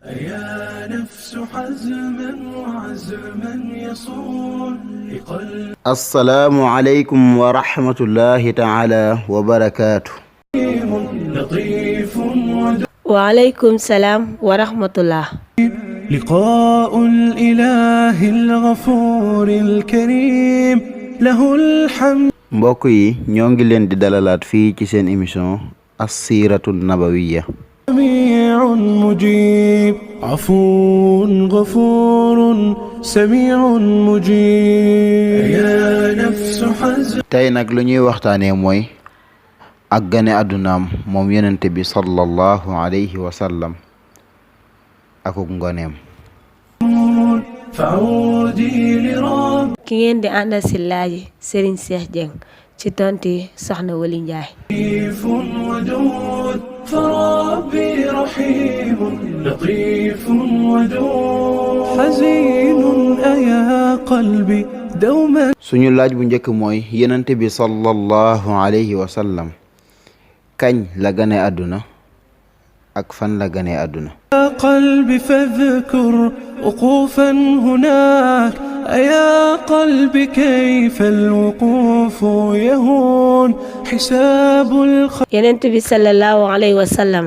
يا نفس حزما وعزما يصون لقلب السلام عليكم ورحمة الله تعالى وبركاته. لطيف وعليكم السلام ورحمة الله. لقاء الإله الغفور الكريم له الحمد. mbokk yi ñoo ngi leen di dalalaat fii ci seen émission as-siiratu nabawiya. سميع مجيب عفو غفور سميع مجيب يا نفس حزن. tey nag lu ñuy waxtaanee mooy ak gane àddunaam moom yonente bi sallallahu alayhi wa sallam akuk ngoneem. فعودي لرب ki ngeen di àndal si laaji Serigne Cheikh Dieng ci tonti Soxna Wali Njaay. لطيف ودود فربي رحيم لطيف ودود حزين أيا قلبي دوما. suñu laaj bu njëkk mooy yonente bi sallallahu alayhi wa sallam kañ la gane àdduna ak fan la gane àdduna. يا قلبي فاذكر وقوفا هناك أيا قلبي كيف الوقوف يهون حساب Yonent bi sallallahu alayhi wa sallam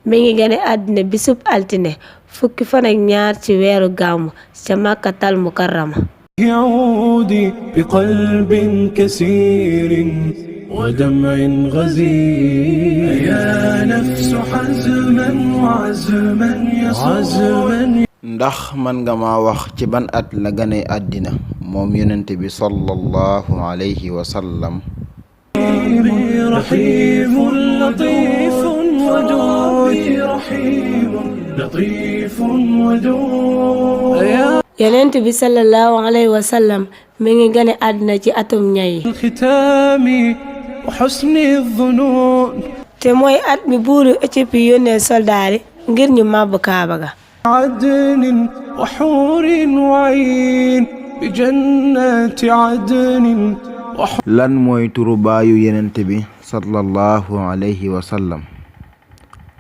mi ngi gane àdduna bisub altine fukki fan ak ñaar ci weeru gàmmu ca Makkatal Mukarrama. يعودي بقلب كسير ودمع غزير يا نفس حزما وعزما يصون. ndax man nga ma wax ci ban at la gane àddina moom yonente bi sallallahu alayhi wa sallam. رحيم لطيف ودود رحيم لطيف ودود Yonent bi sallallahu alayhi wa sallam mi ngi gane àdduna ci atum ñay الختام وحسن الظنون te mooy at mi buuru Éthiopie yónnee soldaari ngir ñu màbb Kaaba ga. عدن وحور وعين بجنات عدن lan mooy turu baayu yonente bi sallallahu alayhi wa sallam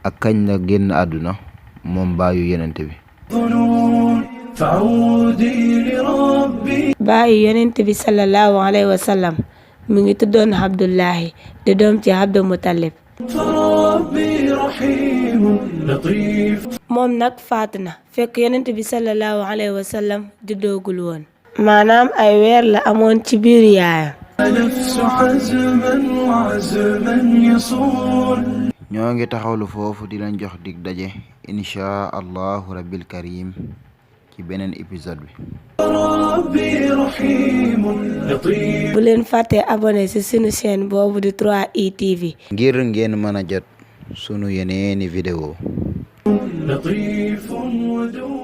ak kañ la génn àdduna moom baayu yonente bi. وظنون فعودي لربي. baayu Yonent bi sallallahu alayhi wa sallam mi ngi tuddoon Abdullahi di doom ci Abdul Muttalib. فربي رحيم لطيف. moom nag faatu na fekk Yonent bi sallallahu alayhi wa sallam juddoogul woon. maanaam ay weer la amoon ci biir yaayam. نفس حزما وعزما يصون. ñoo ngi taxawlu foofu di leen jox dig daje inchaa allahu rabbil karim ci beneen épisode bi. ربي رحيم لطيف. bu leen fàttee abonné ci sunu chaîne boobu di 3i TV. ngir ngeen mën a jot sunu yeneeni vidéo. لطيف ودود.